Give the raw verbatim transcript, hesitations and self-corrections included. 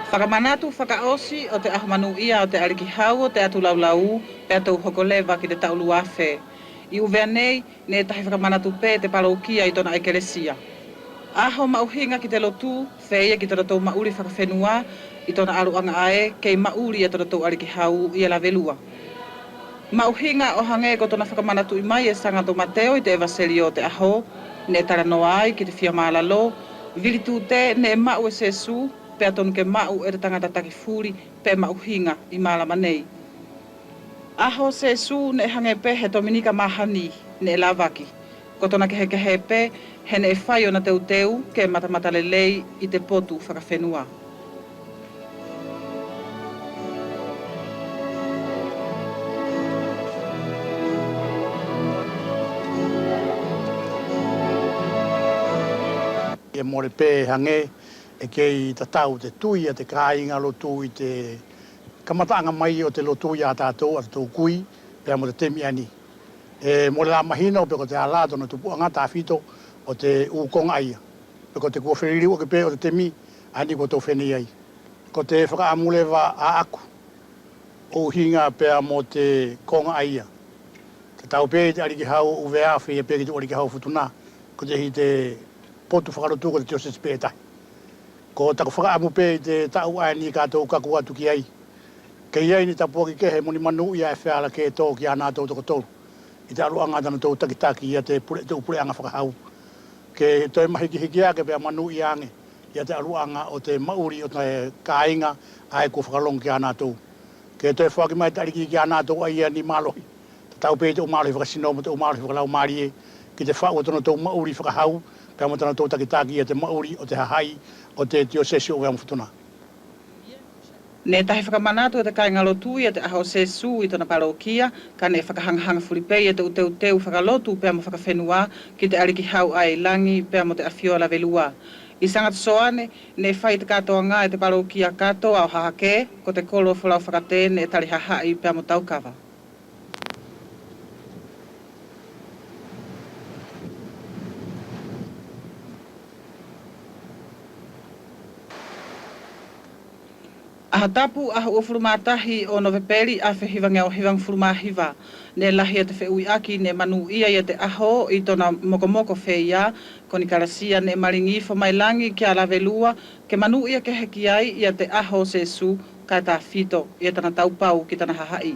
Fakamanatu fakaʻosi ʻo te ʻaho manuʻia ʻo te ʻaliki hau ʻo te ʻatu laulau, pea tou hoko leva ki te taʻu lua afe. ʻI ʻUvea nei, neʻe tahi fakamanatu pe te palokia ʻi tona ʻekelesia. ʻAho maʻuhiga ki te lotu, feia ki tonatou maʻuli fakafenua, ʻi tona ʻaluʻaga ʻae kei maʻuli ia tonatou ʻaliki hau ia Lavelua. Maʻuhiga ohage ko tona fakamanatuʻi mai e Sagato Mateo ʻi te ʻevaselio ʻo te ʻaho, neʻe talanoa ai ki te fia malalo, vili tute neʻe maʻu e Sesu, pea tonu ke maʻu e te tagata taki fuli pe maʻuhiga ʻi malama nei. ʻAho ʻo Sesu neʻe hage pe he Tominika mahani neʻe lavaki. Ko tona kehekehe pe he neʻe fai ʻona teuteu ke matamata lelei ʻi te potu fakafenua. ʻE mole pe hage ʻe kei tatau te tui ʻa te kaiga lotu ʻi te kamataʻaga mai ʻo te lotu ia tatou, ʻa tatou kui, pea mo te temi ʻaeni. ʻE mole la mahino pe kotea la tona tupuʻaga tafito ʻo te ʻu koga ʻaia, pe ko te kua feliliu ake pe ʻo te temi ʻaeni kua tou fenei ai. Ko te fakaʻamu leva ʻaʻaku ʻo ʻuhiga pea mo te koga ʻaia. Tatau pe ʻi te ʻaliki hau ʻo ʻUvea, feia pe ki te ʻu ʻaliki hau ʻo Futuna, koteʻuhi te potu fakalotu ko te tiosesi pe ʻe tahi. Ko taku fakaʻamu pe ʻi te taʻu ʻaeni ka tou kaku atu ki ai, ke ʻi ai ni tapuaki kehe mo ni manuʻia ʻe feala ke to kia natou tokotolu ʻi te ʻaluʻaga ʻa tanatou takitaki ia te pule, te ʻu puleʻaga fakahau, ke toe mahikihiki ake pea manuʻia age ia te ʻaluʻaga ʻo te maʻuli ʻo te kaiga ʻae kua fakalogo kia natou. Ke toe foaki mai te ʻAliki kia natou ʻaia ni malohi, tatau pe ʻi te ʻu malohi fakasino mo te ʻu malohi fakalaumalie, ki te faʻu ʻo tonatou maʻuli fakahau pea mo tanatou takitaki ia te maʻuli ʻo te hahaʻi ʻo te tiosesi ʻo ʻUvea mo Futuna. Neʻe tahi fakamanatu e te kaiga lotu ia te ʻaho ʻo Sesu ʻi tona palokia, kaʻe neʻe fakahagahaga fuli pe ia te ʻu teuteu fakalotu pea mo fakafenua ki te ʻAliki hau ʻae ʻi lagi pea mo te ʻafio ʻa Lavelua. ʻI Sagato Soane, neʻe fai te katoaga e te palokia katoa ʻo Hahake, ko te kolo folau fakatē neʻe tali hahaʻi pea mo taukava. ʻAho tapu, ʻaho uafulu ma tahi ʻo Novepeli, afe hivageau hivagafulu ma hiva. Neʻe lahi ia te feʻuiʻaki neʻe manuʻia ia te ʻaho ʻi tona mokomoko feia, ko ni kalasia neʻe maligi ifo mai lagi kia Lavelua, ke manuʻia kehe ki ai ia te ʻaho ʻo Sesu, kaʻe tafito ia tana taupau ki tana hahaʻi.